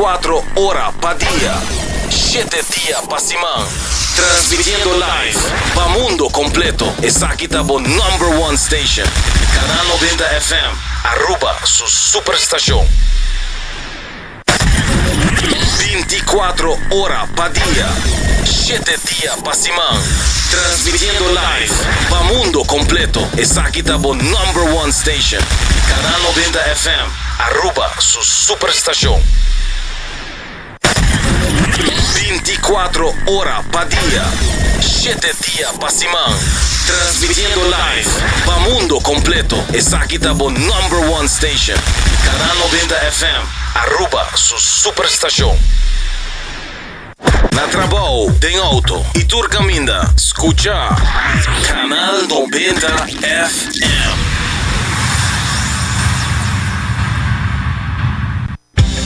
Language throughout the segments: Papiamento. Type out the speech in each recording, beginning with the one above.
24 ora pa dia, shete dia pa siman. Transmitiendo live pa mundo completo. Esaki ta bo number one station. Canal 90 FM, Aruba su superstacion. 24 ora pa dia, shete dia pa siman. Transmitiendo live pa mundo completo. Esaki ta bo number one station. Canal 90 FM, Aruba su superstacion. 24 ora pa dia, shete dia pa siman. Transmitiendo live pa mundo completo. Esaki ta bo number one station. Canal 90 FM, Aruba su superstacion. Na trabou, den auto y tur caminda, scucha Canal 90 FM.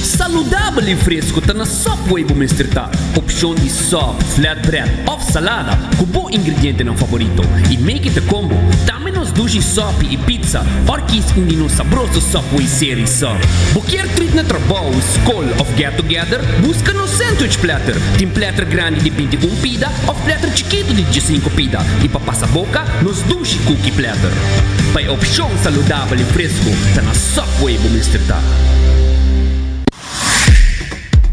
Saludabel i fresco ta na Subway bo mester ta. Opcion di sub, flatbread of salada cu bo ingredientenan favorito y make it a combo. Tambe nos dushi sopi y pizza or kies un di nos sabroso Subway Series sub. Bo kier treat na trabou, scol of get together? Busca nos sandwich platter. Tin platter grandi di 21 pida of platter chikito di 15 pida y pa pasa boca nos dushi cookie platter. Pa e opcion saludabel y fresco ta na Subway bo mester ta.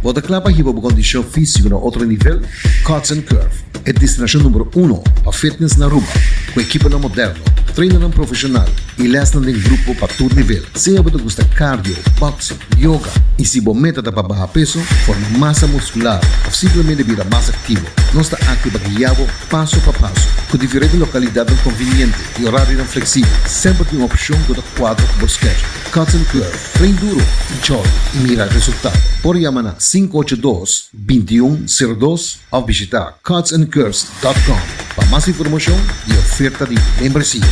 Bo ta kla pa hiba bo kondishon físiko na otro nivel? Cuts and Curve, e destinashon numero uno pa fitness na Aruba, ku ekiponan moderno, trainernan profeshonal i lèsnan den grupo pa tur nivel. Sea bo ta gusta cardio, boxing, yoga i si bo meta ta pa baha peso, forma masa muskular òf simplemente bira mas aktivo, nos ta aki pa guia bo paso pa paso. Ku diferente lokalidatnan konviniente i orarionan fleksibel, semper tin un opshon ku ta kuadra ku bo schedule. Cuts and Curve, train duro, enjoy i mira resultado. Por yama na 582 2102 òf bishita cutsandcurves dòt com pa mas informashon i oferta di membresia.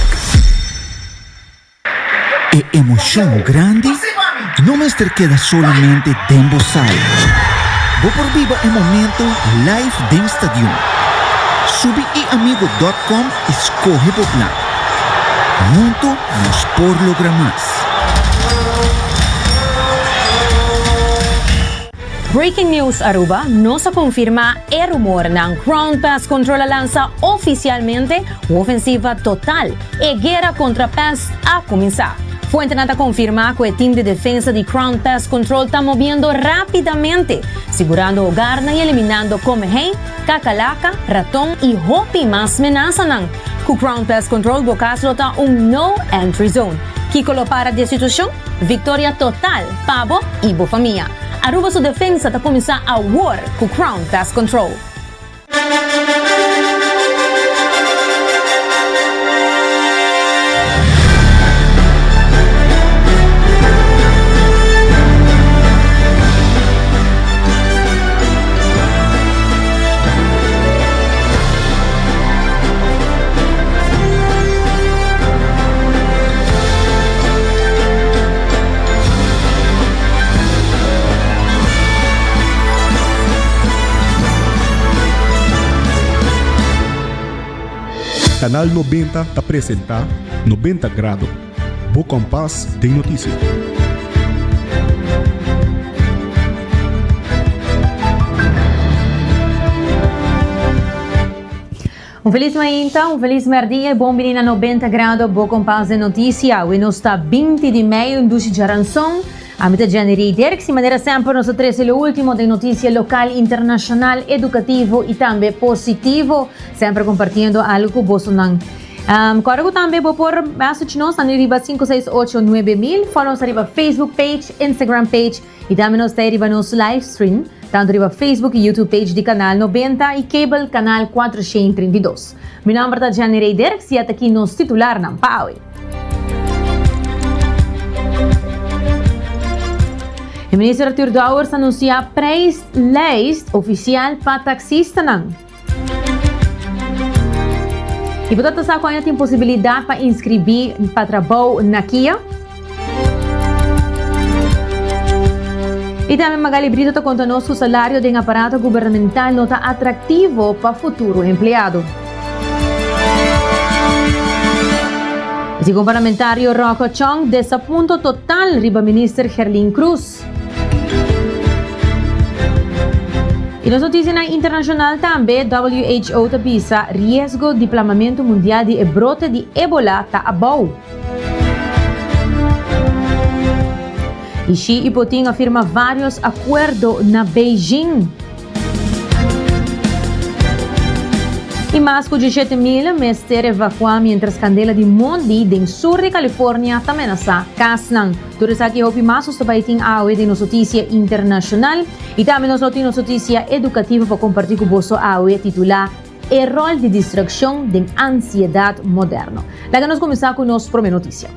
E emocion grandi no mester keda solamente den bo sala. Bo por biba e momento live den stadion. Subi iamigo dot com y scoge bo plan. Hunto nos por logra mas. Breaking News Aruba, Nos a confirma e rumornan. Crown Pest Control a lansa oficialmente un ofensiva total. E guera contra pest a cuminsa. Fuentenan ta confirma cu e team di defensa di Crown Pest Control ta moviendo rapidamente, sigurando hogarnan y eliminando comehei, cacalaca, raton y hopi mas menasanan. Cu Crown Pest Control bo cas lo ta un no entry zone. Kico lo para di e situacion? Victoria total pa bo y bo famia. Aruba su defensa ta cuminsa awor cu Crown Pest Control. Canal 90 ta presenta 90 Grado, bo kompas den notisia. Un felis mainta, un felis merdia y bon bini na 90 Grado, bo kompas den noticia. Awe nos ta 20 di mei, un dushi djaranson. Ami ta Jenny Rey Dirks y manera semper nos ta trece lo ultimo den noticia local, internacional, educativo y tambe positivo. Semper compartiendo algo cu bosonan. Um, corda cu tambe bo por message nos na riba 568 9000, follow nos riba Facebook page, Instagram page y tambe nos ta riba nos live stream, tanto riba Facebook y YouTube page di Canal 90 y Cable Canal 432. Mi nomber ta Jenny Rey Dirks y ata aki nos titularnan pa awe. E minister Arthur Dowers anuncia prijslijst oficial pa taxistanan. Y bo ta sa cu aña tin posibilidad pa inscribi pa trabou na Kia? Y tambe Magali Brito ta conta nos cu salario den aparato gubernamental no ta atractivo pa futuro empleado. Segun parlamentario Rocco Chong, desapunto total riba minister Gerlin Cruz. Y nos noticianan internacional tambe, WHO ta bisa riesgo di plamamento mundial di e brote di Ebola ta abou. Y Xi y Putin a firma varios acuerdo na Beijing. Y mas cu 17,000 mester evacua mientras candela di mondi den sur di California ta menasa casnan. Tur esaki hopi mas nos ta bay tin awe den nos noticia internacional. Y tambe nos lo tin nos noticia educativo pa comparti cu boso awe titula E rol di distraccion den ansiedad moderno. Laga nos cuminsa cu nos prome noticia.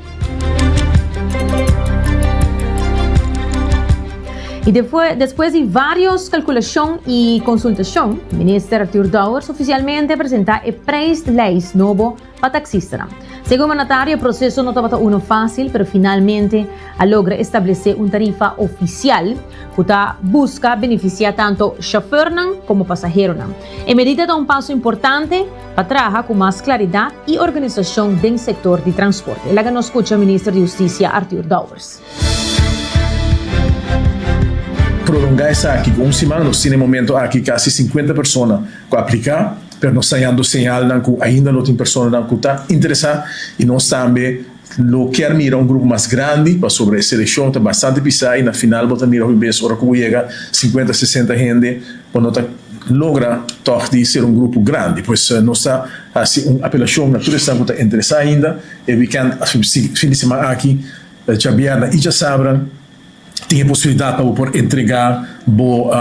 Y despues di varios calculacion y consultacion, Minister Arthur Dowers oficialmente a presenta e prijslijst nobo pa taxistanan. Segun e mandatario e proceso no tabata uno facil pero finalmente a logra establece un tarifa oficial cu ta busca beneficia tanto chauffeurnan como pasaheronan. E medida ta un paso importante pa traha cu mas claridad y organisacion den sector di transporte. Laga nos scucha Minister di Husticia Arthur Dowers. Prolonga esaki cu un siman, nos tin e momento aki casi 50 persona cu a aplica. Pero nos ta hañando señalnan ku ainda lo tin personanan ku ta interesá i nos tambe lo kier mira un grupo mas grandi pasobra e selekshon ta bastante pisá i na final bo ta mira hopi bes ora ku bo yega sinkuenta sesenta hende bo no ta logra tòg di ser un grupo grandi. Pues nos ta hasi un apelashon na tur esnan ku ta interesá ainda e wikènt fin di siman aki djabièrnè i djasabra. Tin e posibilidat pa bo por entregá bo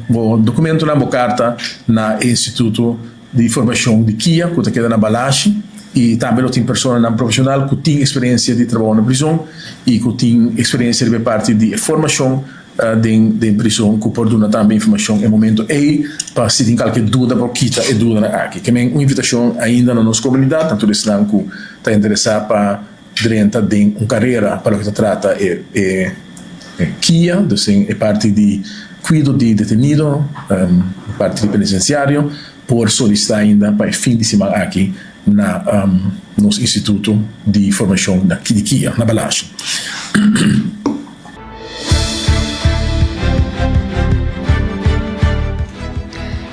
bo dokumentonan, bo karta na e Instituto di Formashon di kia ku ta keda na Balashi i tambe lo tin personanan profeshonal ku tin eksperensia di trabou na prizon i ku tin eksperensia riba e parti di e formashon den den prizon ku por duna tambe informashon e momento ei pa si tin kalke duda por kita e dudanan aki. Ke men un invitashon ainda na nos komunidat, na tur esnan ku ta interesá pa. Drenta den un karera pa loke ta trata e e kia, dus den e parti di kuido di detenido, e parti di penitenciario, por solisitá ainda pa e fin di siman aki na nos instituto di formashon di kia na Balashi.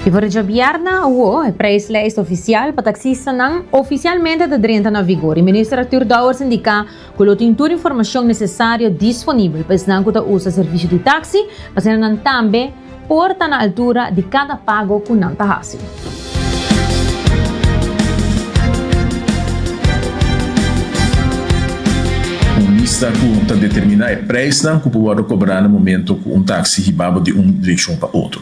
I for djabièrnè awo e prijslijst ofisial pa taksistanan ofisialmente ta drenta na vigor. E minister Arthur Dowers indiká ku lo tin tur informashon nesesario disponibel pa esnan ku ta usa servisio di taksi, pa asina nan tambe por ta na altura di kada pago ku nan ta hasi. Un lista ku ta determiná e preisnan ku por wòrdu kobrá na momento ku un taksi hiba bo di un direkshon pa otro.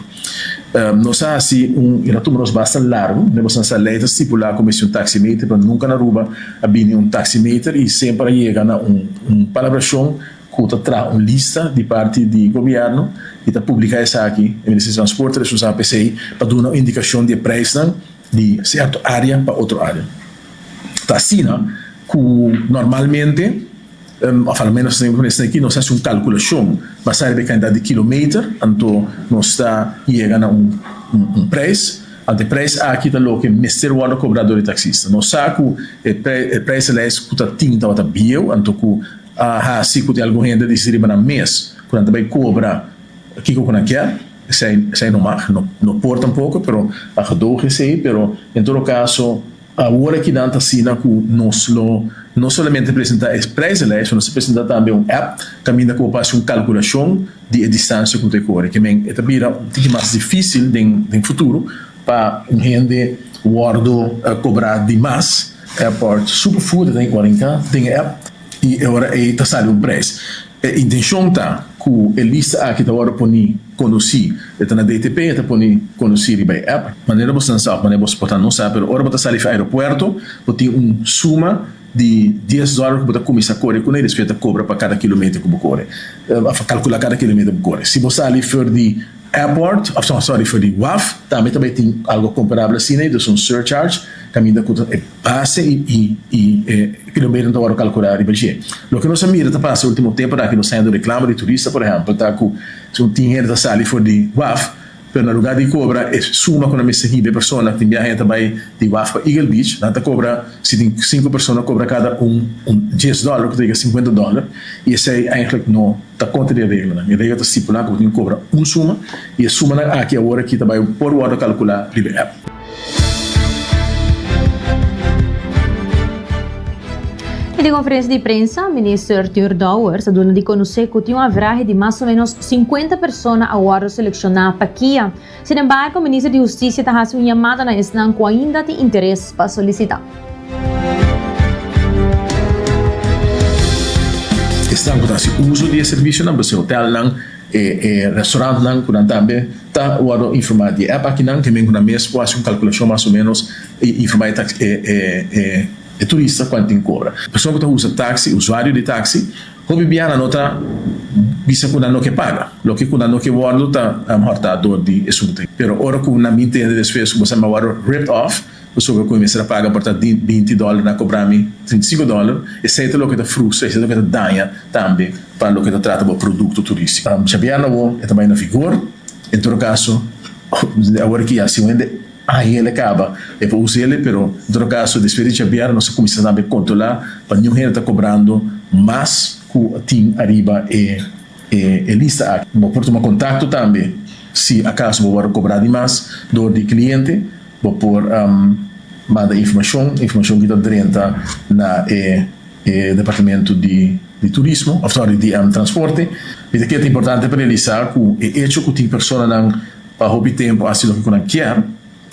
Nos a hasi un, i a tuma nos basta largu, ne pasobra sa lei ta stipulá ku mester un taximeter, pero nunka na Aruba a bini un taximeter i semper a yega na un un palabrashon ku ta traha un lista di parti di gobièrnu i ta publiká esaki, e Minister di Transporte responsabel pa esei, pa duna un indikashon di e preisnan di sierto área pa otro área. Ta asina ku normalmente, òf alomenos den esnan aki, nos hasi un kalkulashon basá riba e kantidat di kilometer, anto nos ta yega na un un preis. Anto e preis aki ta loke mester wòrdu kobrá dor di taksista. Nos sa ku e prijzenlijst ku ta tin tabata bieu, anto ku a hasi ku tin algun hende a disidi riba nan mes ku nan ta bai kobra kiko ku nan kier, esei esei no mag, no no por tampoko, pero a gedoog esei, pero en todo kaso awor aki nan ta asina ku nos lo no solamente presenta e prijzenlijst, pero nos ta presenta tambe un app kaminda ku bo por hasi un kalkulashon di e distansia ku bo ta kore, ke men e ta bira un tiki mas difisil den den futuro pa un hende wòrdu kobrá di mas. Airport Superfood ta tin 40 den e app. I e ora ei ta sali un prijs. E intencion ta cu e lista aki ta wordo poni conoci, e ta na DTP, e ta poni conoci riba e app. Manera bo stan sa of manera bo por ta no sa, pero ora bo ta sali fi aeropuerto, bo tin un suma di dies dollar cu bo ta cuminsa core cune y despues ta cobra pa cada kilometer cu bo core, of calcula cada kilometer cu bo core. Si bo sali for di airport, of sorry, for di waf, tambe ta bay tin algo comparable asina, dus un surcharge caminda cu ta e base y y e kilometernan ta wòrdu kalkulá riba dje. Loke nos a mira ta pasa ultimo temponan aki nos ta hendo reklamo di turista por ehèmpel ta ku si un tin hende ta sali for di waf. Pero na lugá di kobra e suma ku nan mester hiba e persona, tin biaha ta bai di waf pa Eagle Beach, nan ta kobra, si tin sinku persona kobra kada un un dies dòler ku ta yega sinkuenta dòler i esei eigentlik no ta kontra di e reglanan. E regla ta stipulá ku bo tin ku kobra un suma i e sumanan aki awor aki ta bai por wòrdu kalkulá riba e app. E den konferensia di prensa, Minister Arthur Dowers a duna di konosé ku tin un averahe di mas o ménos sinkuenta persona a wòrdu selekshoná pa kia. Sin embargo, Minister di Hustisia ta hasi un yamada na esnan ku ainda tin interes pa solisitá. Esnan ku ta hasi uso di e servisionan, por ser hotelnan, E restaurantnan ku nan tambe ta wòrdu informá di e app akinan, ke men ku nan mes por hasi un kalkulashon mas o ménos i informá e e e turista kuantu tin kobra. Persona ku ta usa taksi, usuario di taksi, hopi bia nan no ta bisa ku nan no ke paga. Loke ku nan no ke wòrdu ta hòrtá dor di esun ku ta. Pero ora ku nan bin tende despues ku bo sa mi a wòrdu ripped off, Pasobra ku e mester a paga por ta 20 dòler nan a kobra mi 35 dòler, esei ta loke ta frustra, esei ta loke ta daña tambe pa loke ta trata bo produkto turístiko. Djabièrnè awor e ta bai na vigor, en todo kaso awor aki ya si un hende haña el e kaba e por usa el, pero en todo kaso despues di djabièrnè nos a kuminsá tambe kontrolá pa niun hende ta kobrando mas ku tin ariba e e lista aki. Bo por tuma kontakto tambe si akaso bo wòrdu kobrá di mas dor di kliente. Bo por manda informashon, informashon ki ta drenta na e e departamento di di turismo of sorry di transporte. Mi ta kere ta importante pa realisá ku e echo ku tin personanan pa hopi tempu hasi loke ku nan kier,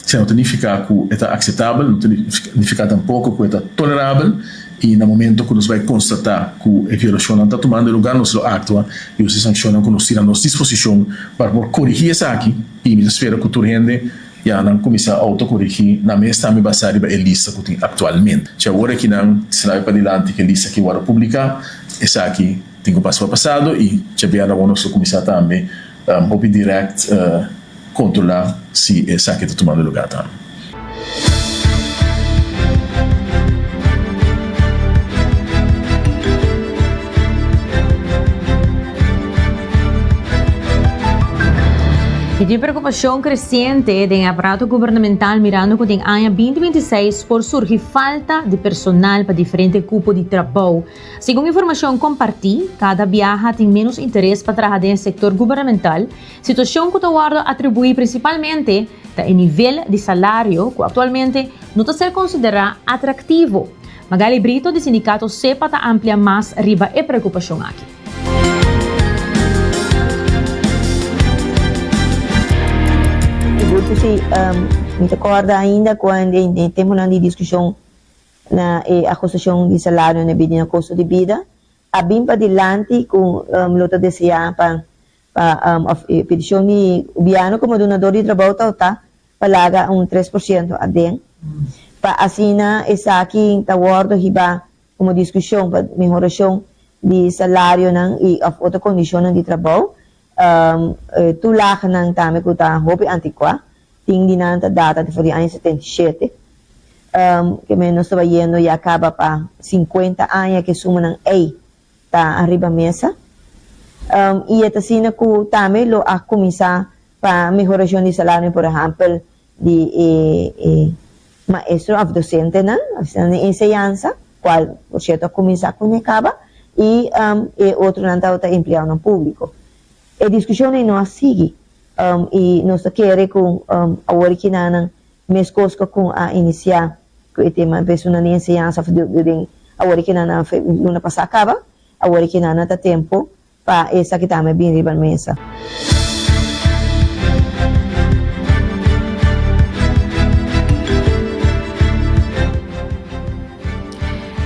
esei no ta nifiká ku e ta akseptabel, no ta nifiká tampoko ku e ta tolerabel i na momento ku nos bai konstatá ku e violashonnan ta tumando lugá nos lo aktua i usa e sankshonnan ku nos tin na nos disposishon pa por korigí esaki i mi ta spera ku tur hende Ya nan kuminsá outokorigí nan mes tambe basá riba e lista ku tin aktualmente. Si awor aki nan srabi padilanti ku e lista ki wòrdu publiká, esaki tin ku pasa pa pasado i djabièrnè awor nos lo kuminsá tambe hopi dirèkt kontrolá si esaki ta tumando lugá tambe. I tin preokupashon kresiente den e aparato gubernamental mirando ku den aña binti binti seis por surgi falta di personal pa diferente kupo di trabou. Segun informashon kompartí, kada biaha tin ménos interes pa traha den e sektor gubernamental, situashon ku ta wòrdu atribuí prinsipalmente ta e nivel di salario ku aktualmente no ta ser konsiderá atraktivo. Magali Brito di sindikato sepa ta amplia mas riba e preokupashon aki. Sigur ku si. Mi ta kòrda ainda ku den e tempunan di diskushon na e ahustashon di salario debí na kosto di bida, a bin padilanti ku lo ta deseá pa pa òf e petishon di gobièrnu komo dunador di trabou ta ta pa laga un tres por siento aden pa asina esaki ta wòrdu hibá komo diskushon pa mehorashon di salarionan i òf otro kondishonnan di trabou. E tulagenan tambe ku ta hopi antikuá, tin di nan ta data for di aña 77, ke men nos ta bayendo ya kaba pa sinkuenta aña ku e sumanan ei ta ariba mesa. I e ta asina ku tambe lo a kuminsá pa mehorashon di salario, por ehèmpel di e e maestro òf dosentenan, esnan di enseñansa, kual por sierto a kuminsá kuné kaba, i e otronan tabata empleadonan públiko. E diskushon ei no a sigui i nos ta kere ku awor ki nan meskos ku ku a inisiá ku e tema personal di enseñansa òf den awor ki nan luna pasá kaba, awor ki nan ta tempu pa esaki tambe bin riba mesa.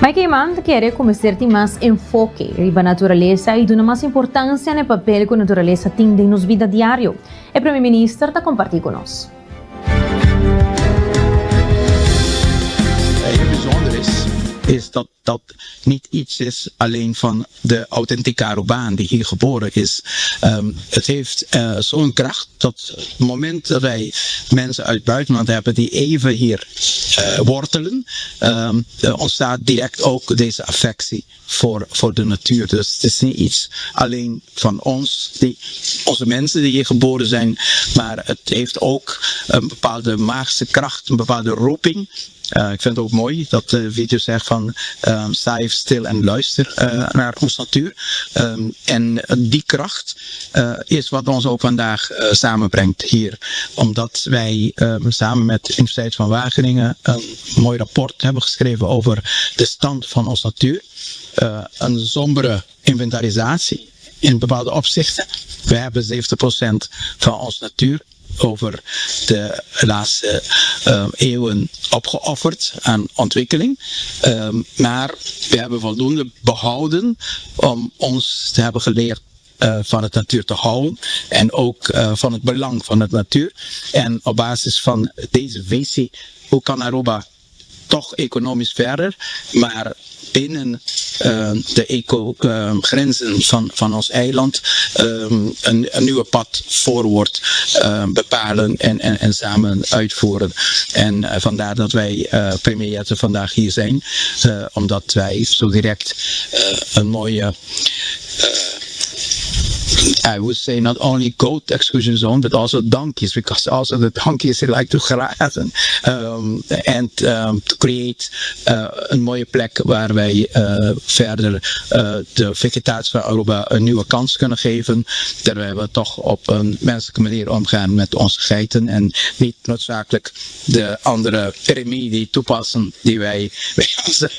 Mike Eman ta kere ku mester tin mas enfoke riba naturalesa i duna mas importansia na e papel ku naturalesa tin den nos bida diario. E Prome Minister ta kompartí ku nos. Heel bijzonder is. is dat dat niet iets is alleen van de authentieke Arubaan die hier geboren is. Um, het heeft uh, zo'n kracht dat het moment dat wij mensen uit het buitenland hebben die even hier uh, wortelen, um, ontstaat direct ook deze affectie voor, voor de natuur. Dus het is niet iets alleen van ons, die, onze mensen die hier geboren zijn, maar het heeft ook een bepaalde magische kracht, een bepaalde roeping. Uh, ik vind het ook mooi dat de video zegt van um, sta even stil en luister uh, naar onze natuur. Um, en die kracht uh, is wat ons ook vandaag samenbrengt hier. Omdat wij um, samen met de Universiteit van Wageningen een mooi rapport hebben geschreven over de stand van onze natuur. Een sombere inventarisatie in bepaalde opzichten. We hebben 70% van onze natuur over de laatste uh, eeuwen opgeofferd aan ontwikkeling. Um, maar we hebben voldoende behouden om ons te hebben geleerd uh, van het natuur te houden en ook uh, van het belang van het natuur. En op basis van deze visie, hoe kan Aruba toch economisch verder, maar binnen uh, de eco-grenzen van, van ons eiland um, een, een nieuwe pad voorwaarts uh, bepalen en, en, en samen uitvoeren. En uh, vandaar dat wij, uh, premier Jetten, vandaag hier zijn, uh, omdat wij zo direct uh, een mooie I would say not only goat exclusion zone, but also donkeys, because also the donkeys like to grazen. Um, and um, to create uh, een mooie plek waar wij uh, verder uh, de vegetatie van Aruba een nieuwe kans kunnen geven. Terwijl we toch op een menselijke manier omgaan met onze geiten en niet noodzakelijk de andere remedie toepassen die wij bij onze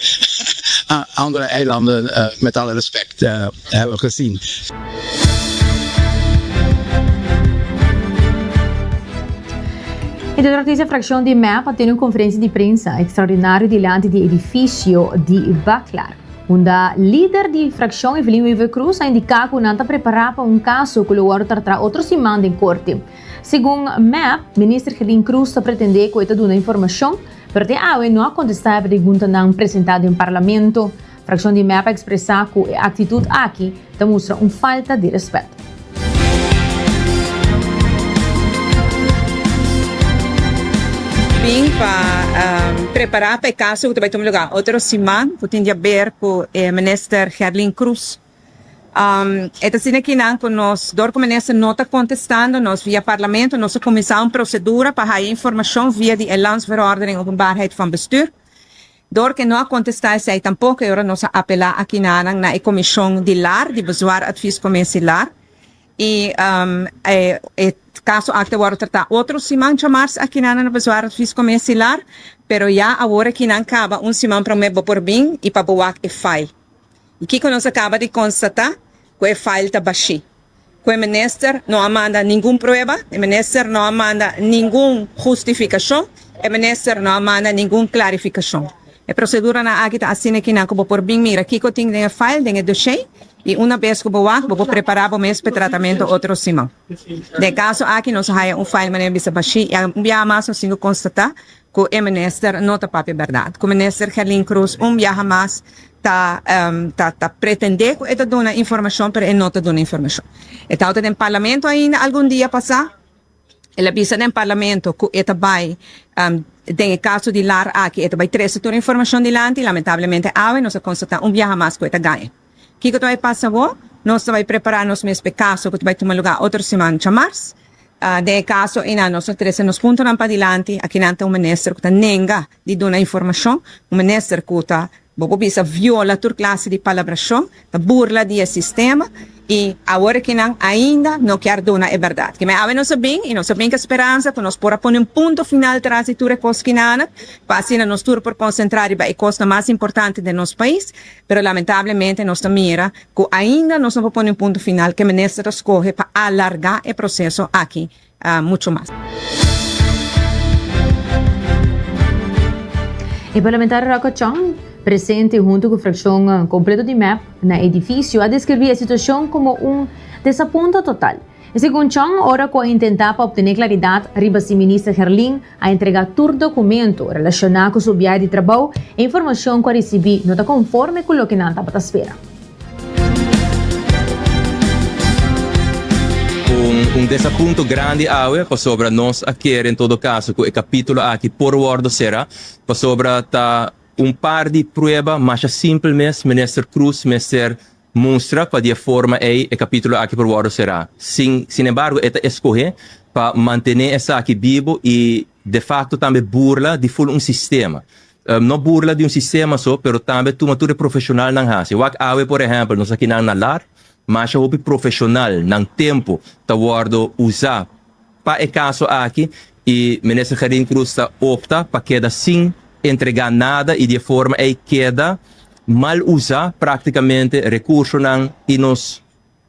andere eilanden, uh, met alle respect, uh, hebben gezien. E durante fraccion di MEP a tene un conferencia di prensa extraordinario dilanti di edificio di Baclar, unda lider di fraccion Evelyn Wever-Croes a indica cu nan ta prepara pa un caso cu lo wordo trata otro siman den corte. Segun MEP, Minister Gerlin Croes ta pretende cu e ta duna informacion, pero te awe no a contesta e preguntanan presenta den Parlamento. Fraccion di mep a expresa cu e actitud aki ta mustra un falta di respet. Bin pa prepara pa e caso cu ta bay tuma lugar otro siman cu tin di haber cu e Minister Gerlin Croes. E ta asina kinan cu nos dor cu Minister no ta contestando nos via Parlamento nos a cuminsa un procedura pa haya informacion via di e Landsverordening Openbaarheid van Bestuur. Dor ke no a kontestá esei tampoko e ora nos a apelá akinanan na e komishon di lar, di Bezwaar-adviescommissie lar, i e e kaso aki ta wòrdu tratá otro siman djamars akinanan na Bezwaar-adviescommissie lar, pero ya awor akinan kaba un siman promé bo por bin i pa bo wak e file. I kiko nos a kaba di konstatá? Ku e file ta bashí. Ku e minister no a manda ningun prueba, e minister no a manda ningun hustifikashon, e minister no a manda ningun klarifikashon. E proseduranan aki ta asina kinan ku bo por bin mira kiko tin den e file, den e doshé, i una bes ku bo wak, bo por prepará bo mes pa e tratamentu otro siman. Den e kaso aki nos a haya un file manera bisa bashí i un biaha mas nos tin ku konstatá ku e minister no ta papia bèrdat, ku minister Gerlin Croes un biaha mas ta ta ta pretendé ku e ta duna informashon pero e no ta duna informashon. E tabata den parlamento ainda algun dia pasá, el a bisa den parlamento ku e ta bai den e kaso di lar aki e ta bai trese tur informashon dilanti, lamentablemente awe nos a konstatá un biaha mas ku e ta gaña. Kiko ta bai pasa awor? Nos ta bai prepará nos mes pa e kaso ku ta bai tuma lugá otro siman djamars. Den e kaso einan nos ta trese nos puntonan padilanti. Akinan ta un minister ku ta nenga di duna informashon, un minister ku ta, bo por bisa, viola tur klase di palabrashon, ta burla di e sistema i awor akinan ainda no kier duna e bèrdat. Kimen awe nos a bin i nos a bin ku e speransa ku nos por a pone un punto final tras di tur e kos kinanan pa asina nos tur por konsentrá riba e kosnan mas importante den nos pais. Pero lamentablemente nos ta mira cu ainda nos no por pone un punto final cu e minister ta scoge pa alarga e proceso aki mucho mas. E parlamentario Rocco Chong, presente hunto cu fraccion completo di mep na edificio, a describi e situacion como un desapunto total. I segun Chong, ora ku a intentá pa optené klaridat riba si minister Gerlin a entregá tur dokumento relashoná ku su biahe di trabou, e informashon ku a risibí no ta konforme ku loke nan tabata spera. Un desapunto grandi awe pasobra nos a kere en todo caso cu e capitulo aki por wordo cera pasobra ta un par di prueba masha simpel mes Minister Croes mester mustra pa di e forma ey e capitulo aki por wordo cera. Sin sin embargo e ta escoge pa mantene esaki bibo y de facto tambe burla di ful un sistema. No burla di un sistema so, pero tambe tuma tur e profesionalnan haci. Wak awe por ehempel, nos akinan na lar, masha hopi profesional nan tempo ta wordo usa pa e caso aki y Minister Gerlin Cruz ta opta pa keda sin entrega nada y di e forma ey keda mal usa practicamente recursonan y nos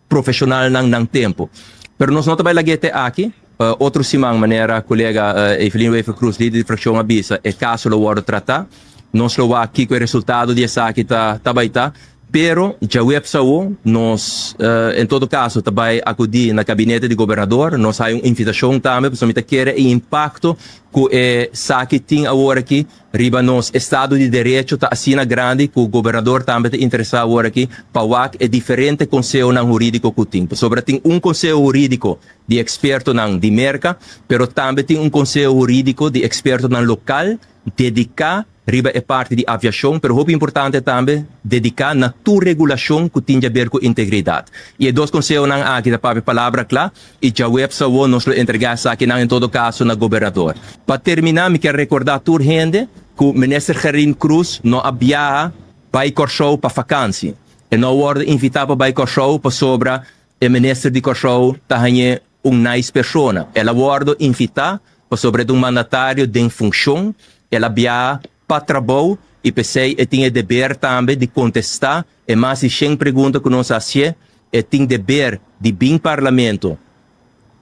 profesionalnan nan tempo. Pero nos no ta bay lag'é te aki. Otro siman, manera colega Evelyn Wever-Croes, lider di fraccion a bisa, e caso lo wordo trata. Nos lo wak kico e resultado di esaki ta ta bay ta. Pero djaweps awo nos en todo caso ta bay acudi na gabinete di gobernador. Nos hay un invitacion tambe pasobra mi ta kere e impacto cu esaki tin awor aki Riba nos estado di derecho ta asina grandi cu gobernador tambe ta interesa awor aki pa wak e diferente consehonan huridico cu tin. Pasobra tin un conseho huridico di expertonan di Merca, pero tambe tin un conseho huridico di expertonan local dedica riba e parti di aviacion, pero hopi importante tambe dedica na tur regulacion cu tin djaber cu integridad. Y e dos consehonan aki ta papia palabra cla. I djaweps awor nos lo entregá esakinan en todo kaso na gobernador. Pa terminá mi kier rekordá tur hende ku Minister Gerlin Croes no a biaha bai Kòrsou pa fakansi. E no a wòrdu invitá pa bai Kòrsou pasobra e minister di Kòrsou ta hañ'é un nice persona. El a wòrdu invitá pasobra e ta un mandatario den funshon. El a biaha pa trabou i p'esei e tin e deber tambe di kontestá e mas di shen pregunta ku nos a hasié. E tin deber di bin Parlamento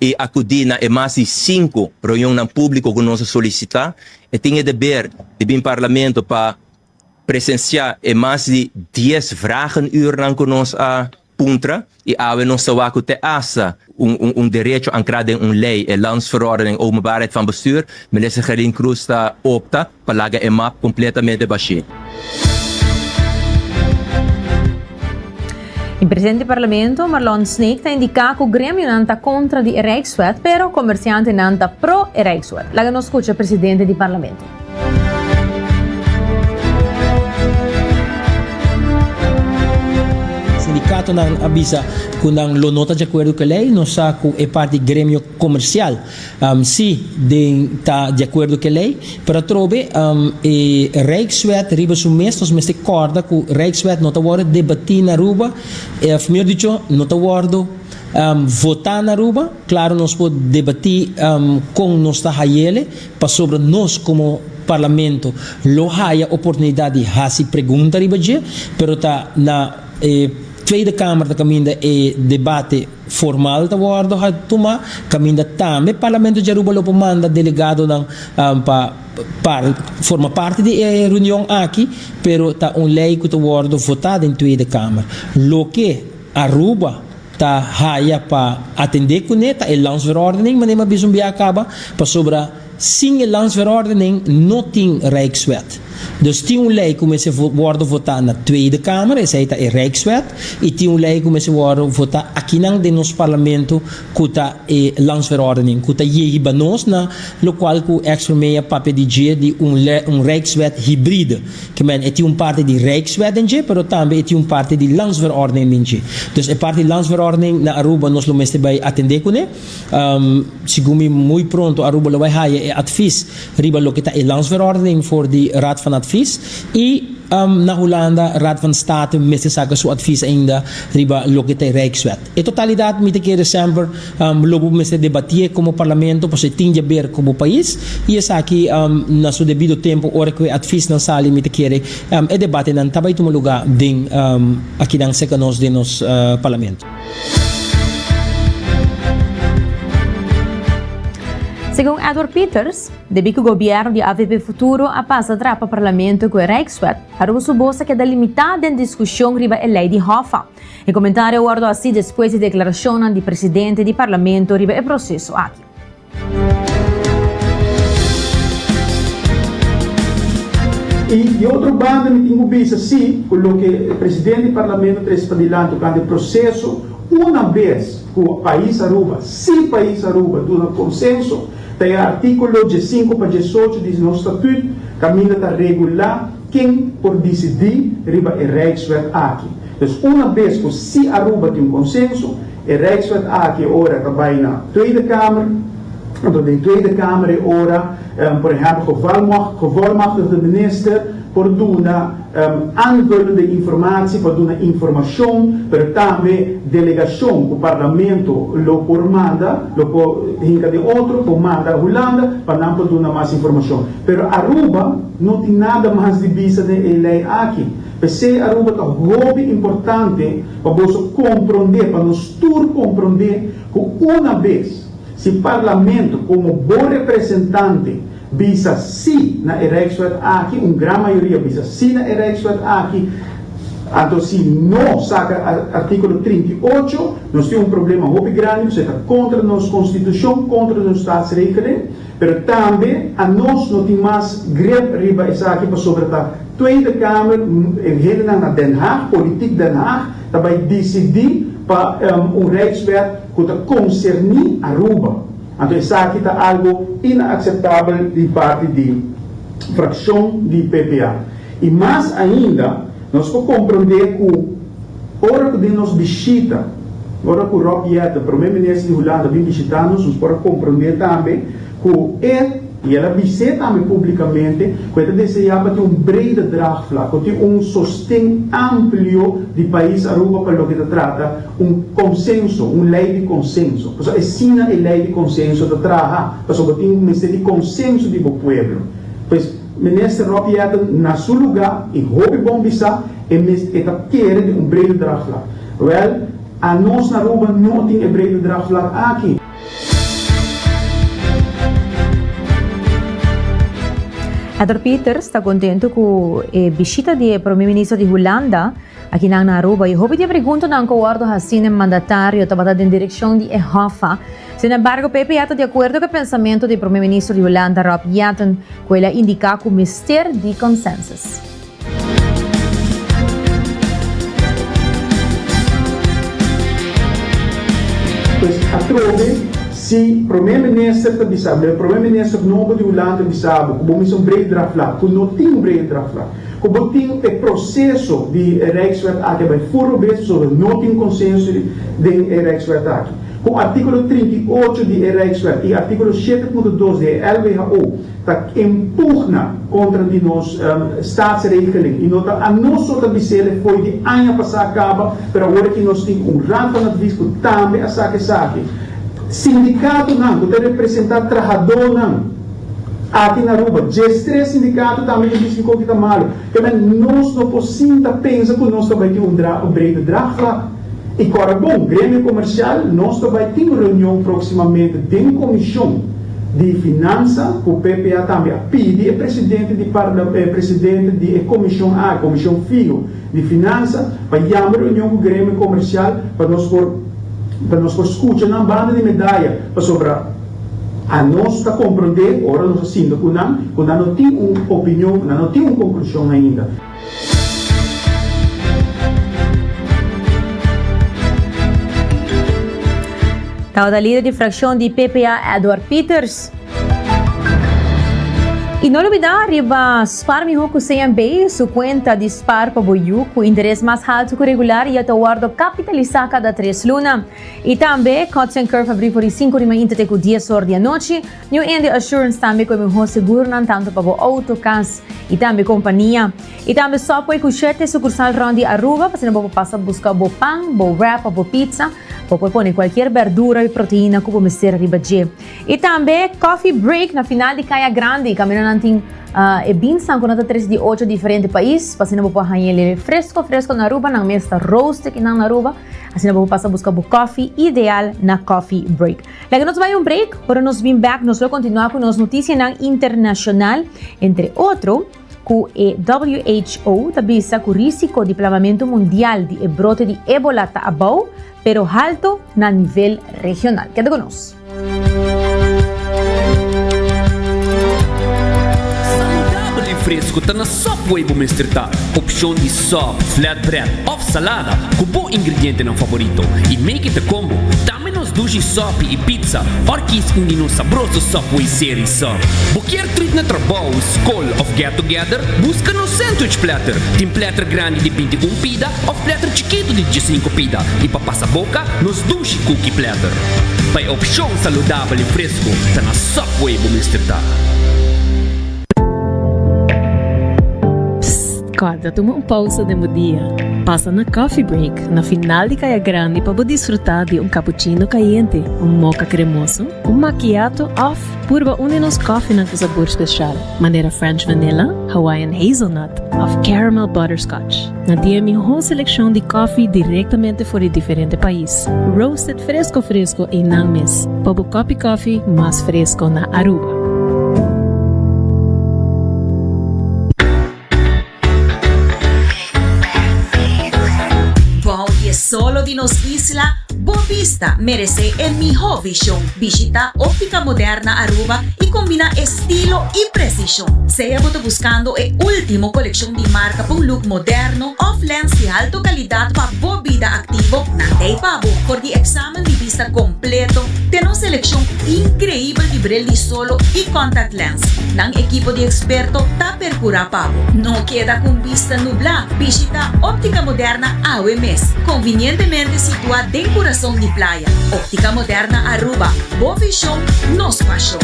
i akudí na e mas di sinku reunionnan públiko ku nos a solisitá. E tin e deber di bin Parlamento pa presensiá e mas di dies vragenuurnan ku nos a puntra i awe nos ta wak ku te asta un un derecho ankrá den un lei, e Landsverordening Openbaarheid van Bestuur, Minister Gerlin Croes ta opta pa laga e map completamente bashí. E presidente di Parlamento, Marlon Sneek, ta indiká ku gremionan ta kontra di e Rijkswet, pero komersiantenan ta pro e Rijkswet. Laga nos skucha presidente di Parlamento. Sindikatonan a bisa ku nan lo no ta di akuerdo ku e lei. Nos sa ku e parti gremio komersial si den ta di akuerdo ku e lei, pero atrobe e Rijkswet riba su mes nos mester kòrda ku Rijkswet no ta wòrdu debatí na Aruba, òf mihor dicho no ta wòrdu votá na Aruba. Klaro nos por debatí kon nos ta hayele, pasobra nos komo Parlamento lo haya oportunidat di hasi pregunta riba dje, pero ta na e Tweede Kamer ta kaminda e debate formal ta wòrdu tumá, kaminda tambe Parlamento di Aruba lo por manda delegadonan pa forma parti di e reunion aki, pero ta un lei ku ta wòrdu votá den Tweede Kamer. Loke Aruba ta haya pa atendé kuné ta e landsverordening, manera mi a bisa un bia kaba, pasobra sin e landsverordening no tin Rijkswet. Dus tin un lei ku mester wòrdu votá na Tweede Kamer, esei ta e Rijkswet, i tin un lei ku mester wòrdu votá akinan den nos Parlamento ku ta e landsverordening, ku ta yehiba nos na lokual ku ex premier a papia di dje di un un Rijkswet hibride. Ke men e tin un parti di Rijkswet den dje, pero tambe e tin un parti di landsverordening den dje. Dus e parti di landsverordening na Aruba nos lo mester bai atendé kuné. Segun mi muy pronto Aruba lo bai haya e advies riba loke ta e landsverordening for di Raad van Advies y na Hulanda Raad van State mester saca su advies ainda riba loke ta e Rijkswet. E totalidad mi ta kere semper lo bo mester debatié como Parlamento pasobra e tin djaber cu bo pais y esaki na su debido tempo ora cu e adviesnan sali mi ta kere e debatenan ta bai tuma lugar den akinan cerca nos den nos Parlamento. Segun Edward Pieters, debí ku gobièrnu di avp Futuro a pasa trapa parlamento ku e Rijkswet, Aruba su bos a keda limitá den diskushon riba e lei di Hoffa. E komentario a wòrdu hasí despues di deklarashonnan di presidente di parlamento riba e proseso aki. I di otro banda mi tin ku bisa si ku loke presidente di parlamento trese padilanti tokante e proseso una bes ku pais Aruba, si pais Aruba duna konsenso, ta e artíkulo diesinku pa diesocho di nos statut kaminda ta regulá ken por disidí riba e Rijkswet aki. Dus una bes ku si Aruba tin un konsenso, E Rijkswet aki ora ta bai na Tweede Kamer, anto den Tweede Kamer e ora por ehempel gevolmachtigde minister por duna aanvullende informatie, por duna informacion, pero tambe delegacion cu Parlamento lo por manda, lo por hinca den otro, por manda Hulanda pa nan por duna mas informacion. Pero Aruba no tin nada mas di bisa den e ley aki. P'esey Aruba ta hopi importante. Pa boso komprondé, pa nos tur komprondé ku una bes si Parlamento komo bo representante bisa sí na e Rijkswet aki, un gran mayoria bisa sí na e Rijkswet aki, anto si no saka artíkulo 38, nos tin un problema hopi grandi pasobra e ta kontra nos Konstitushon, kontra nos Staatsregeling, pero tambe anos no tin mas grip riba esaki pasobra ta Tweede Kamer, e hendenan na Den Haag, politiek Den Haag, ta bai disidí pa un Rijkswet ku ta konserní Aruba. Anto esaki ta algu inakseptabel di parti di frakshon di PPA. I mas ainda, nos por komprondé ku ora ku den nos bishita, ora ku Rob Jetten, Prome Minister di Hulanda, bin bishitá nos, nos por a komprondé tambe ku e, i el a bis'é tambe públikamente, ku e ta deseá pa tin un brede draagvlak, ku tin un sosten amplio di pais Aruba pa loke ta trata un konsenso, un lei di konsenso. Pasobra asina e lei di konsenso ta traha, pasobra bo tin mester di konsenso di bo pueblo. Pues, Minister Rob Jetten na su lugá i hopi bon bisá, e mes e ta kere di un brede draagvlak. Wèl, anos na Aruba no tin e brede draagvlak aki. Edward Pieters ta contento cu e bishita di e Prome Minister di Hulanda akinan na Aruba y hopi di e preguntanan cu a wordo haci n'e mandatario tabata den direccion di e Hoffa. Sin embargo, PPA ta di acuerdo cu e pensamento di e Prome Minister di Hulanda Rob Jetten cu el a indica cu mester di consensus. Pues atrobe si Prome Minister ta bisa bo, e Prome Minister nobo di Hulanda ta bisa bo ku bo mester un brede draagvlak, ku no tin un brede draagvlak, ku bo tin e proseso di e Rijkswet aki a bai fur robes pasobra no tin konsenso den e Rijkswet aki. Ku artíkulo 38 di e Rijkswet i artíkulo 7.2 di e LWHO ta empugna kontra di nos staatsregeling i no ta anos so ta bisele fo'i di aña pasá kaba, pero awor aki nos tin un Raad van Advies ku tambe a saka esaki. Sindikatonan ku ta representá trahadónan aki na Aruba, diestres sindikato tambe ta bisa kiko ki ta malu. Kèmen nos no por sinta pensa ku nos ta bai tin un brede draagvlak. I kòrda bon, gremio komersial, nos ta bai tin un reunion próksimamente den komishon di finansa ku PPA tambe a pidi e presidente di parla e presidente di e komishon aki, komishon fiho di finansa, pa yama reunion ku gremio komersial pa nos por pa nos por skucha nan banda di medaya pasobra anos ta komprondé ora nos a sinta ku nan ku nan no tin un opinion, nan no tin un konklushon ainda. Tabata lider di fraccion di PPA Edward Pieters. Y no lubida riba Spaar Miho cu CMB, su cuenta di spaar pa bo yu cu interes mas halto cu regular y a ta wordo capitalisa cada tres luna. Y tambe Cuts and Curve abri for di cinco di mainta te cu dies or di anochi. New India Assurance tambe cu e miho seguronan tanto pa bo auto, cas y tambe compania. Y tambe Subway cu shete sucursal rond di Aruba pa asina bo por pasa busca bo pan, bo wrap of bo pizza. Bo por pone cualkier berdura y proteina cu bo mester riba dje. Y tambe Coffee Break na final di Caya Grandi camindanan. Nan tin e beansnan ku nan ta trese di ocho diferente pais pa asina bo por haña el fresco fresco na Aruba. Nan mes ta roast kinan na Aruba. Asina bo por pasa buska bo koffie ideal na Coffee Break. Laga nos bai un break, ora nos bin bek nos lo kontinuá ku nos notisianan internashonal, entre otro ku e WHO ta bisa ku risiko di plamamentu mundial di e brote di Ebola ta abou, pero halto na nivel regional. Keda ku nos. Saludabel i fresku ta na Subway bo mester ta. Opshon di sub, flatbread òf salada ku bo ingredientenan favorito i make it a combo. Tambe nos dushi sopi i pizza or kies un di nos sabroso Subway Series sub. Bo kier treat na trabou, skol of get together? Buska nos sandwich platter. Tin platter grandi di 21 pida of platter chikitu di 15 pida. I pa pasa boka, nos dushi cookie platter. Pa e opshon saludabel i fresku, ta na Subway bo mester ta. Psst, kòrda tuma un pousa den bo dia. Pasa na Coffee Break na final di Kaya Grandi pa bo disfrutá di un cappuccino kayente, un mocha kremoso, un macchiato òf purba un di nos kòfinan ku sabor spesial, manera French Vanilla, Hawaiian Hazelnut òf Caramel Butterscotch. Nan tin e mihó selekshon di kòfi direktamente for di diferente pais, roasted fresko fresko einan mes, pa bo kòpi kòfi mas fresko na Aruba. Bou di e solo di nos isla, bo bista meresé e mihó vishon. Bishita Óptica Moderna Aruba i kombiná estilo i presishon. Sea bo ta buskando e último kolekshon di marka pa un look moderno òf lens di alto kalidat pa bo bida aktivo, nan ta ei pa bo. For di eksamen di bista kompleto te nos selekshon inkreibel di bril di solo i contact lens, nan ekipo di eksperto ta percura pa bo. No keda cu un bista nubla, bishita Optica Moderna awe mes, convinientemente situa den curason di playa. Optica Moderna Aruba, bo vision, nos pasion.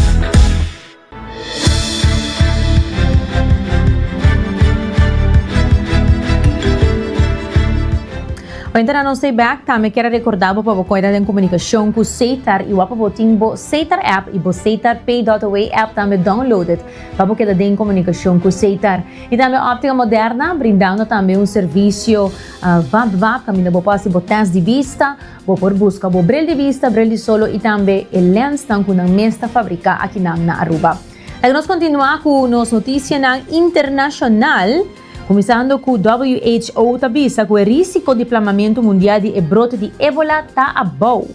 Ointa nos stay back, tambe kier a recorda bo pa bo koida den comunicacion cu Setar y wak pa bo tin bo Setar app y bo Setar Pay.away app tambe downloaded. Pa bo keda den komunikashon ku Setar. I tambe Optica Moderna, brindando tambe un servisio vap vap kaminda bo por hasi bo tèst di bista, bo por buska bo bril di bista, bril di solo i tambe e lensnan ku nan mes ta fabriká akinan na Aruba. Laga nos kontinuá ku nos notisianan internashonal, kuminsando ku WHO ta bisa ku e risiko di plamamentu mundial di e brote di Ebola ta abou.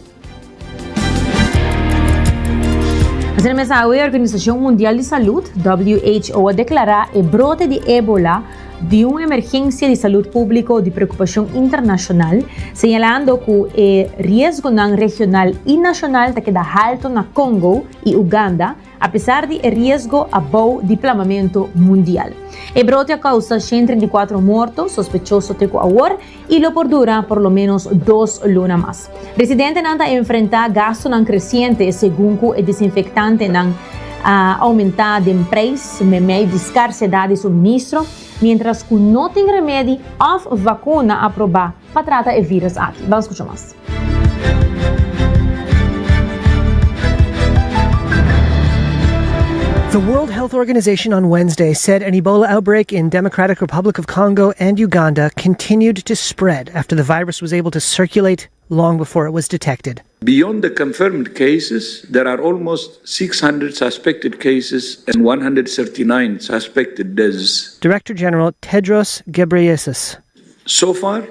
Asina mes awe Organisacion Mundial di Salud, WHO, a declara e brote di Ebola di un emergencia di salud publico di preocupacion internacional, señalando cu e riesgonan regional y nacional ta keda halto na Congo y Uganda, Apesar di e riesgo abou di plamamentu mundial. E brote a kousa 134 morto sospechoso te ku awor i lo por dura por lo ménos dos luna mas. Residentenan ta enfrentá gastunan kresiente segun ku e desinfektantenan a oumentá den preis meimei di skarsedat di suministro, miéntras ku no tin remedi òf vakuna aprobá pa trata e vírus aki. Ban skucha mas. The World Health Organization on Wednesday said an Ebola outbreak in Democratic Republic of Congo and Uganda continued to spread after the virus was able to circulate long before it was detected. Beyond the confirmed cases, there are almost 600 suspected cases and 139 suspected deaths. Director General Tedros Ghebreyesus. So far,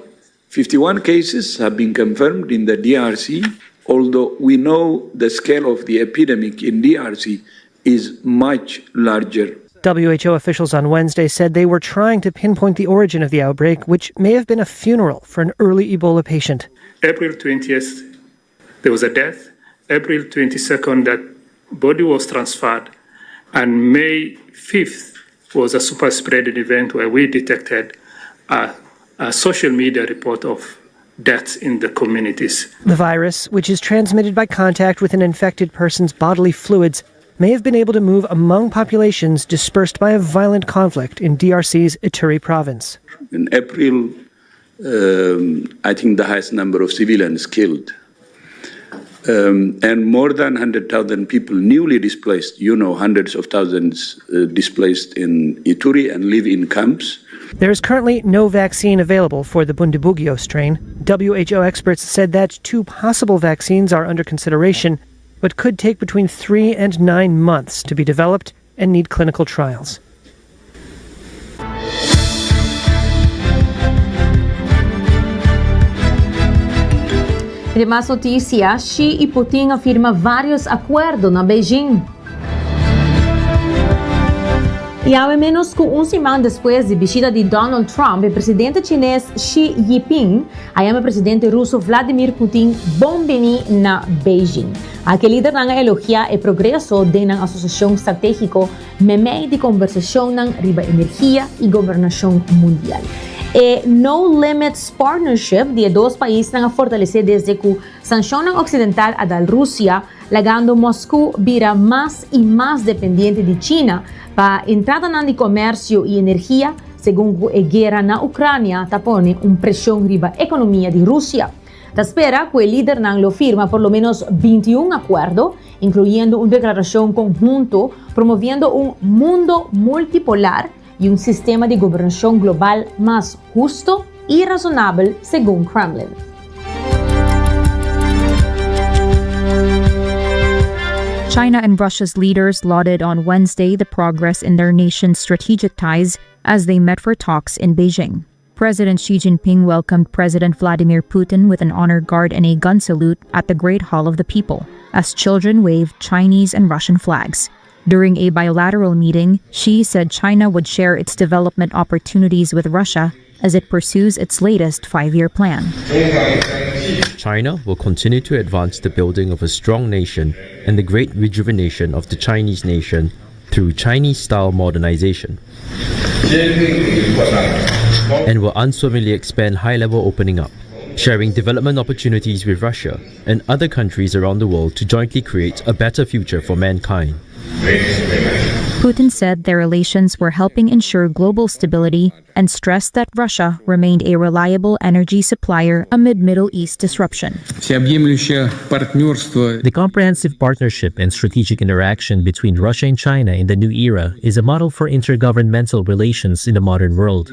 51 cases have been confirmed in the DRC, although we know the scale of the epidemic in DRC is much larger. WHO officials on Wednesday said they were trying to pinpoint the origin of the outbreak, which may have been a funeral for an early Ebola patient. April 20th, there was a death. April 22nd, that body was transferred. And May 5th was a super spreading event where we detected a, a social media report of deaths in the communities. The virus, which is transmitted by contact with an infected person's bodily fluids, may have been able to move among populations dispersed by a violent conflict in DRC's Ituri province. In April, um, I think the highest number of civilians killed. Um, and more than 100,000 people newly displaced, you know, hundreds of thousands uh, displaced in Ituri and live in camps. There is currently no vaccine available for the Bundibugyo strain. WHO experts said that two possible vaccines are under consideration, but could take between three and nine months to be developed and need clinical trials. Den mas noticia, Xi y Putin a firma varios acuerdo na Beijing. Y awe menos cu un siman despues di bishita di Donald Trump, e presidente Chines Xi Jinping a yama e presidente Ruso Vladimir Putin bon bini na Beijing. Aki e lidernan a elogia e progreso den nan asociacion strategico Meimei di kombersashonnan riba energia i gobernashon mundial. E No Limits Partnership di e dos paisnan a fortalesé desde ku sanshonnan oksidental a dal Rusia, lagando Moskou bira mas i mas dependiente di China pa entradanan di komersio i energia, segun ku e guera na Ukrania ta pone un preshon riba ekonomia di Rusia. Ta spera ku e lidernan lo firma por lo ménos bintiun akuerdo, incluyendo un declaracion conhunto promoviendo un mundo multipolar y un sistema di gobernacion global mas husto y razonabel, segun Kremlin. China and Russia's leaders lauded on Wednesday the progress in their nation's strategic ties as they met for talks in Beijing. President Xi Jinping welcomed President Vladimir Putin with an honor guard and a gun salute at the Great Hall of the People, as children waved Chinese and Russian flags. During a bilateral meeting, Xi said China would share its development opportunities with Russia as it pursues its latest five year plan. China will continue to advance the building of a strong nation and the great rejuvenation of the Chinese nation through Chinese style modernization and will unswervingly expand high level opening up, sharing development opportunities with Russia and other countries around the world to jointly create a better future for mankind. Putin said their relations were helping ensure global stability and stressed that Russia remained a reliable energy supplier amid Middle East disruption. The comprehensive partnership and strategic interaction between Russia and China in the new era is a model for intergovernmental relations in the modern world.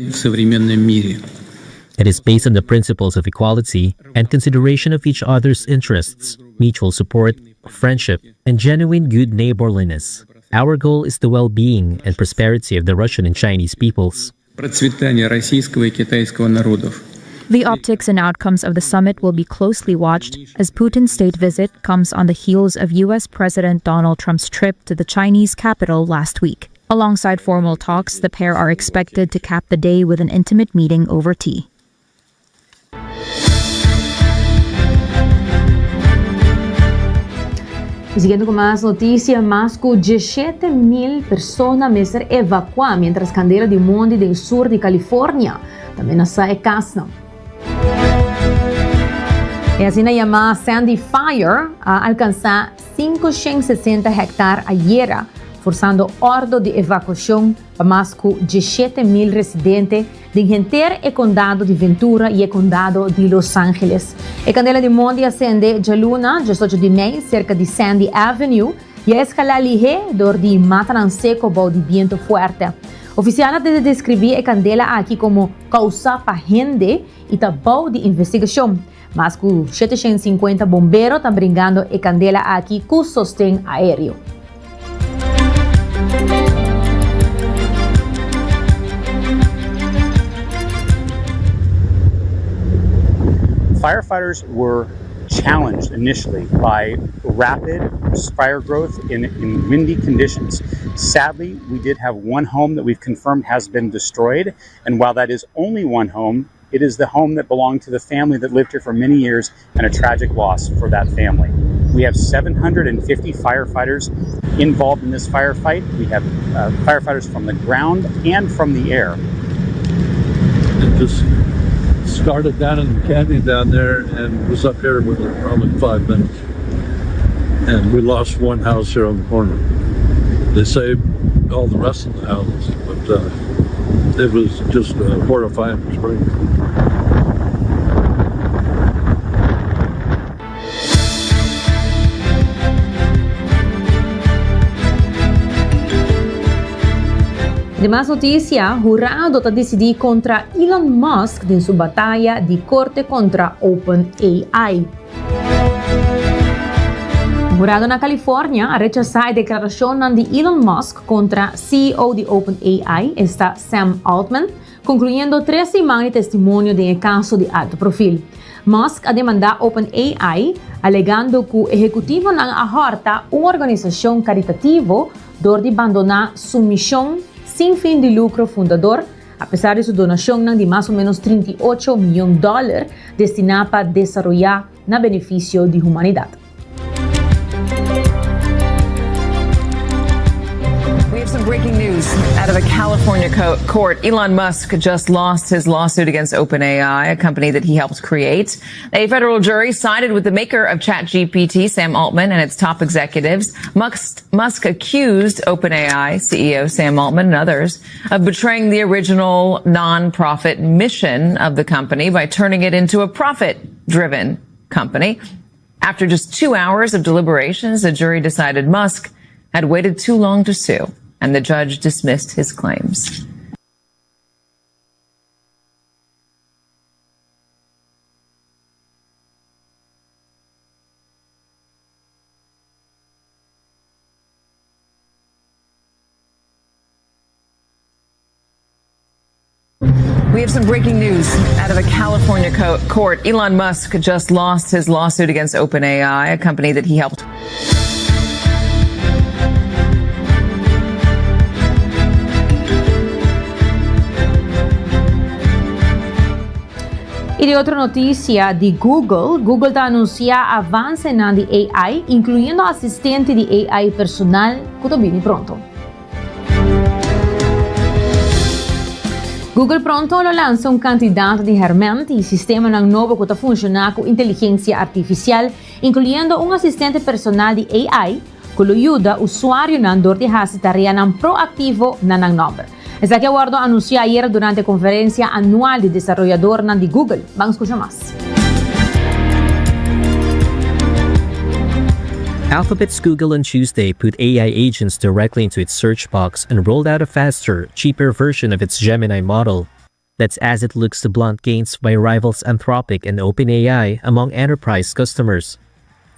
It is based on the principles of equality and consideration of each other's interests, mutual support, friendship, and genuine good neighborliness. Our goal is the well being and prosperity of the Russian and Chinese peoples. The optics and outcomes of the summit will be closely watched as Putin's state visit comes on the heels of U.S. President Donald Trump's trip to the Chinese capital last week. Alongside formal talks, the pair are expected to cap the day with an intimate meeting over tea. Siguiendo cu mas noticia, mas cu diesshete mil persona mester evacua mientras candela di mondi den sur di California ta menasa e casnan. E asina yama Sandy Fire a alcansa 560 hectar ayera, forzando ordo di evacuacion pa mas cu 17,000 residente den henter e condado di Ventura y e condado di Los Angeles. E candela di mondi a sende djaluna, 18 di mei, cerca di Sandy Avenue y a escala lihe dor di matanan seco bou di biento fuerte. Oficialnan ta describi e candela aki como causa pa hende y ta bou di investigacion. Mas cu 750 bombero ta bringando e candela aki cu sosten aereo. Firefighters were challenged initially by rapid fire growth in, in windy conditions. Sadly, we did have one home that we've confirmed has been destroyed. And while that is only one home, it is the home that belonged to the family that lived here for many years and a tragic loss for that family. We have 750 firefighters involved in this firefight. We have uh, firefighters from the ground and from the air. It just started down in the canyon down there and was up here within probably five minutes. And we lost one house here on the corner. They saved all the rest of the houses, but uh, it was just a horrifying experience. Demas noticia, Hurado ta dicidi contra Elon Musk den su bataya di corte contra OpenAI. Hurado na California a rechasa e declaracionnan di Elon Musk contra CEO di OpenAI, esta Sam Altman, concluyendo tres siman di testimonio den e caso di alto profil. Musk a demanda OpenAI, alegando cu ehecutivonan a horta un organisacion caritativo dor di bandoná su mishon sin fin di lukro fundador, apesar di su donashonnan di mas o ménos 38 miyon dòler destiná pa desaroyá na benefisio di humanidat. We have some breaking news out of a California court. Elon Musk just lost his lawsuit against OpenAI, a company that he helped create. A federal jury sided with the maker of ChatGPT, Sam Altman, and its top executives. Musk, Musk accused OpenAI CEO Sam Altman and others of betraying the original nonprofit mission of the company by turning it into a profit-driven company. After just two hours of deliberations, the jury decided Musk had waited too long to sue, and the judge dismissed his claims. We have some breaking news out of a California co court. Elon Musk just lost his lawsuit against OpenAI, a company that he helped. Y di otro noticia di Google, Google ta anuncia avancenan di AI, incluyendo asistente di AI personal cu ta bini pronto. Google pronto lo lansa un cantidad di herment y sistemanan nobo cu ta funciona cu inteligencia artificial, incluyendo un asistente personal di AI cu lo yuda usuarionan dor di haci tareanan proactivo na nan nomber. Esaki a wordo anuncia ayera durante e conferencia anual di desaroyadornan di Google. Ban scucha mas. Alphabet's Google on Tuesday put AI agents directly into its search box and rolled out a faster, cheaper version of its Gemini model. That's as it looks to blunt gains by rivals Anthropic and OpenAI among enterprise customers.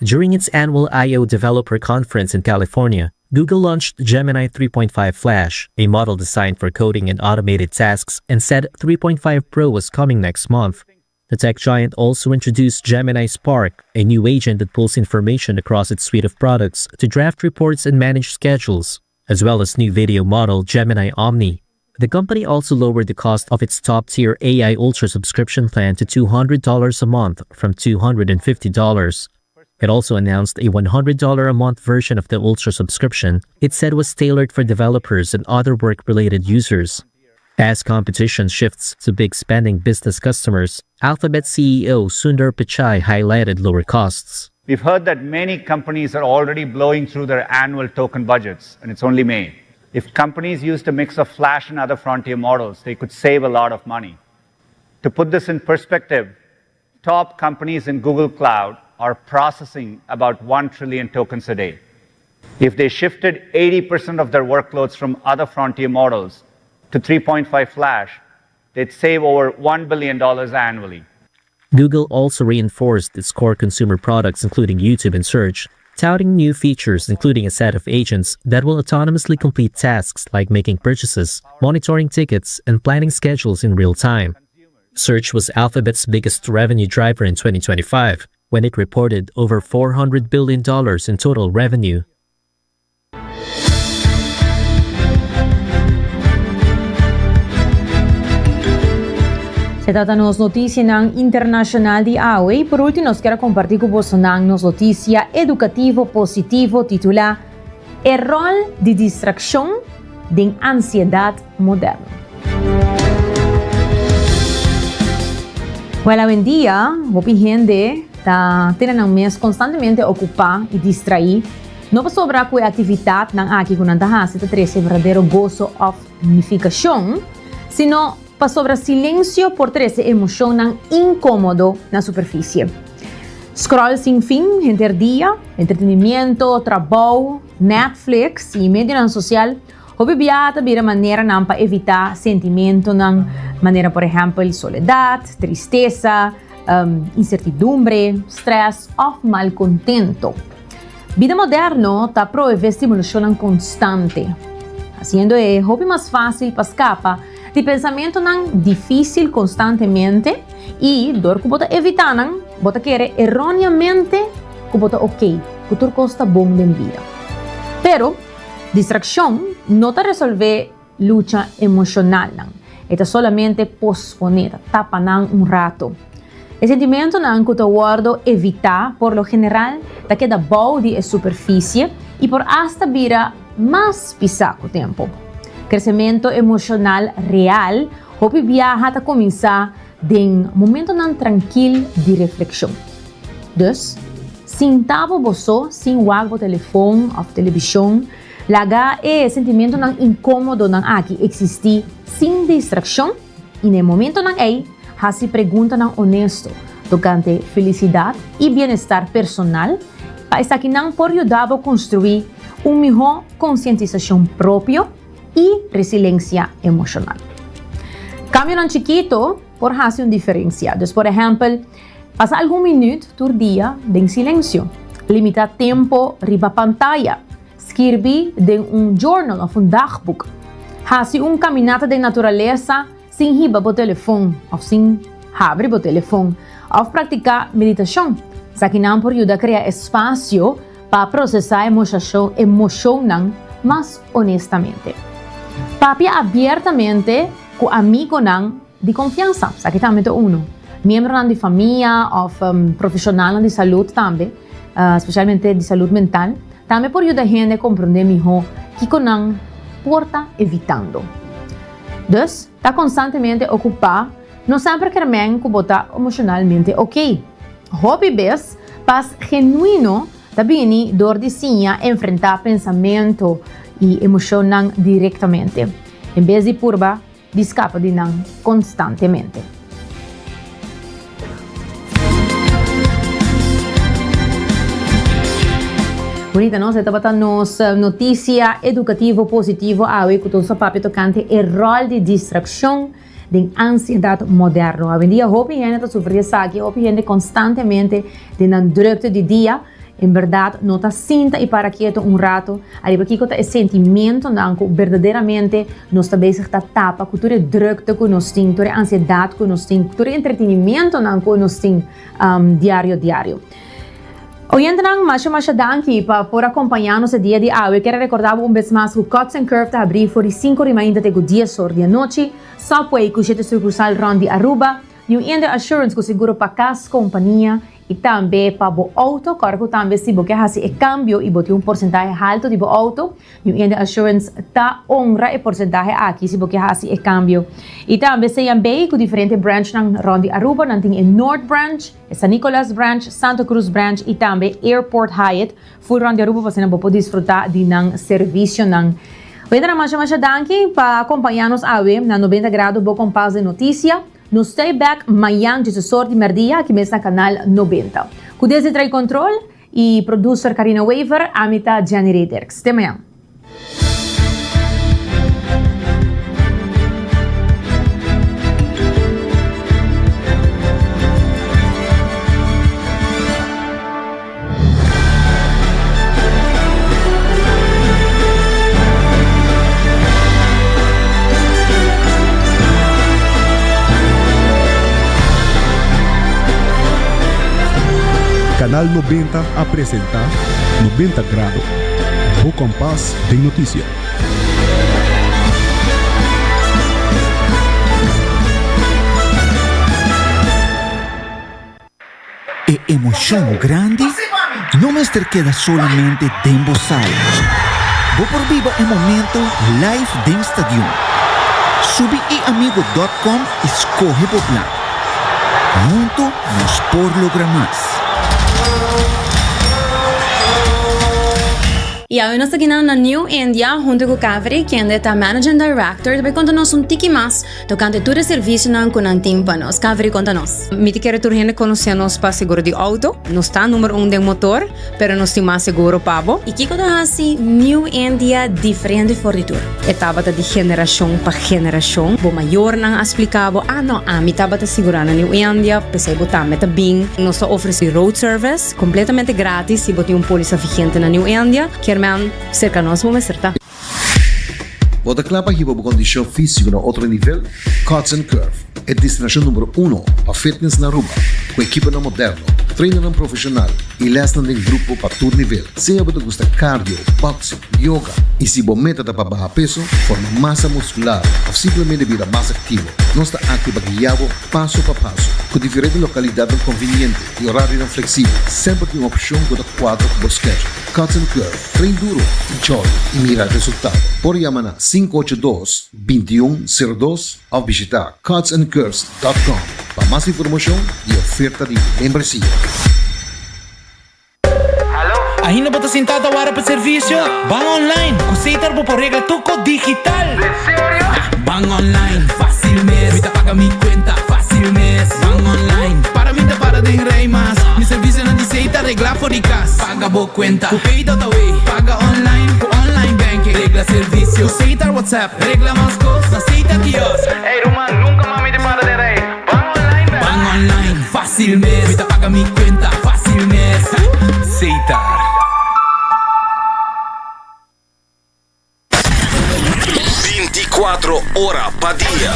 During its annual I.O. Developer Conference in California, Google launched Gemini 3.5 Flash, a model designed for coding and automated tasks, and said 3.5 Pro was coming next month. The tech giant also introduced Gemini Spark, a new agent that pulls information across its suite of products to draft reports and manage schedules, as well as new video model Gemini Omni. The company also lowered the cost of its top-tier AI Ultra subscription plan to $200 a month from $250. It also announced a $100 a month version of the Ultra subscription it said was tailored for developers and other work-related users. As competition shifts to big spending business customers, Alphabet CEO Sundar Pichai highlighted lower costs. We've heard that many companies are already blowing through their annual token budgets, and it's only May. If companies used a mix of Flash and other frontier models, they could save a lot of money. To put this in perspective, top companies in Google Cloud are processing about 1 trillion tokens a day. If they shifted 80% of their workloads from other frontier models to 3.5 Flash, they'd save over $1 billion annually. Google also reinforced its core consumer products, including YouTube and Search, touting new features including a set of agents that will autonomously complete tasks like making purchases, monitoring tickets, and planning schedules in real time. Search was Alphabet's biggest revenue driver in 2025, when it reported over $400 billion in total revenue. Se trata nos noticianan internacional di awe y por ultimo nos kier a comparti cu bosonan nos noticia educativo positivo titula E rol di distraccion den ansiedad moderno. Wel awendia hopi hende ta tene nan mes constantemente ocupa y distraí, no pasobra cu e actividadnan aki cu nan ta haci ta trece berdadero goso of nificacion, sino pasobra silencio por trece emocionnan incomodo na superficie. Scroll sin fin henter dia, entretenimiento, trabou, Netflix y medionan social. Hopi biaha ta bira maneranan pa evitá sentimentonan manera por ehèmpel soledat, tristesa, insertidumbre, strès òf malkontento. Bida moderno ta prohibí stimulashonnan konstante, hasiendo e hopi mas fásil pa skapa di pensamentunan difísil konstantemente i dor ku bo ta evitá nan, bo ta kere eróneamente ku bo ta okey, ku tur kos ta bon den bida. Pero, distrakshon no ta resolvé lucha emoshonalnan. E ta solamente posponé, ta tapa nan un rato. E sentimentonan ku ta wòrdu evitá por lo general ta keda bou di e superfisie i por asta bira mas pisá ku tempu. Kresementu emoshonal real hopi biaha ta kuminsá den momentonan trankil di reflekshon. Dus, sinta bo bo so sin wak bo telefon òf televishon. Laga e sentimentonan inkomodonan aki eksistí sin distrakshon i na e momentonan ei hasi preguntanan onesto tokante felisidat i bienestar personal pa esakinan por yuda bo konstruí un mihó konsientisashon propio i resilensia emoshonal. Kambionan chikito por hasi un diferensia. Dus por ehèmpel, Pasa algun minüt tur dia den silensio. Limitá tempo riba pantaya. Skirbi den un journal òf un dagboek. Hasi un kaminata den naturalesa sin hiba bo telefon òf sin habri bo telefon òf praktiká meditashon. Esakinan por yuda krea espasio pa prosesá emoshonnan mas onestamente. Papia abiertamente ku amigonan Di konfiansa, esaki tambe ta unu. Miembronan di famia òf profeshonalnan di salud tambe, spesialmente di salud mental, tambe por yuda hende komprondé mihó kiko nan por ta evitando. Dus, ta konstantemente okupá no semper ker men ku bo ta emoshonalmente okey. Hopi bes, pas genuino ta bini dor di siña enfrentá pensamentu i emoshonnan direktamente, en bes di purba di skapa di nan konstantemente. Bunita nos, e tabata nos notisia edukativo positivo awe ku nos a papia tokante e ròl di distrakshon den ansiedat moderno. Awendia hopi hende ta sufri esaki, hopi hende konstantemente den nan drukte di dia. En berdad no ta sinta y para kieto un rato ariba kico ta e sentimentonan cu berdaderamente nos ta bezig ta tapa cu tur e drukte cu nos tin, tur e ansiedad cu nos tin, tur e entretenimientonan cu nos tin diario diario. Oyentenan, masha masha danki pa por a compaña nos e dia di awe. Kier a recorda bo un bes mas cu Cuts and Curve ta habri for di cinco ri mainta te cu dies or di anochi. Subway cu shete sucursal rond di Aruba. New India Assurance cu seguro pa cas, compania y tambe pa bo auto. Corda cu tambe si bo ke haci e cambio y bo tin un porcentahe halto di bo auto, New India Assurance ta honra e porcentahe aki si bo ke haci e cambio. Y tambe CMB cu diferente branchnan rond di Aruba, nan tin e Noord Branch, e San Nicolas Branch, Santa Cruz Branch y tambe Airport Hyatt full rond di Aruba pa asina bo por disfruta di nan servicionan. Oyentenan masha masha danki pa acompaña nos awe na 90 Grado Bo Compas de Noticia. Nos stay back mañan djesesor di merdia aki mes na Canal 90. Cu desde trai control y producer Carina Wever, ami ta Jenny Rederks. Te mañan. Canal 90 a presenta 90 Grado, bo kompas den notisia. E emocion grandi no mester keda solamente den bo sala. Bo por biba e momento live den stadion. Subi iamigo dot com y scoge bo plan. Hunto nos por logra mas. Y awe nos ta aki na New India hunto cu Kaveri, kende ta Managing Director, ta bay conta nos un tiki mas tocante tur e servicionan cu nan tin pa nos. Kaveri, conta nos. Mi ta kere tur hende conoce nos pa seguro di auto. Nos ta number un den motor, pero nos tin mas seguro pa bo. Y kico ta haci New India diferente for di tur? E tabata di generacion pa generacion. Bo mayornan a splica bo, ah no, ami tabata sigura na New India, p'esey bo tambe ta bin. Nos ta ofrece road service. Completamente gratis si bo tin un polisa vigente na New India, kier men cerca nos bo mester ta. Bo ta kla pa hiba bo kondishon físiko na otro nivel? Cuts and Curve, e destinashon numero uno pa fitness na Aruba, ku ekiponan moderno, trainernan profeshonal i lèsnan den grupo pa tur nivel. Sea bo ta gusta cardio, boxing, yoga i si bo meta ta pa baha peso, forma masa muskular òf simplemente bira mas aktivo, nos ta aki pa guia bo paso pa paso ku diferente lokalidatnan konviniente. I orarionan fleksibel. Semper tin un opshon ku ta kuadra ku bo schedule. Cuts and Curve, train duro, enjoy i mira resultado. Por yama na 582, 21, 02 òf bishitá cutsandcurves dòt com pa mas informashon di oferta di membresia. Ainda bo ta sintá ta wara pa servisio? Ban online! Ku Setar bo por regla tur kos digital! Ban online, fácil mes! Mi ta paga mi kuenta, fácil mes! Ban online, para mi ta para den rei mas! Mi servisionan di Setar regla for di kas! Paga bo kuenta ku Pay.awe! Paga online ku online banking! Regla servisio ku Setar WhatsApp! Regla mas kos na Setar kiosk! Ey ruman, nunka mas mi ta para den rei! Ban online bek! Ban online, fácil mes! Mi ta paga mi kuenta, fácil mes! Setar. 24 ora pa dia,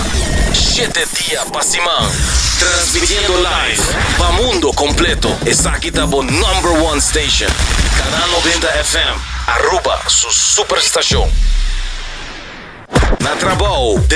shete dia pa siman. Transmitiendo live pa mundo completo. Esaki ta bo number one station. Canal 90 FM, Aruba su superstacion. Na trabou, den.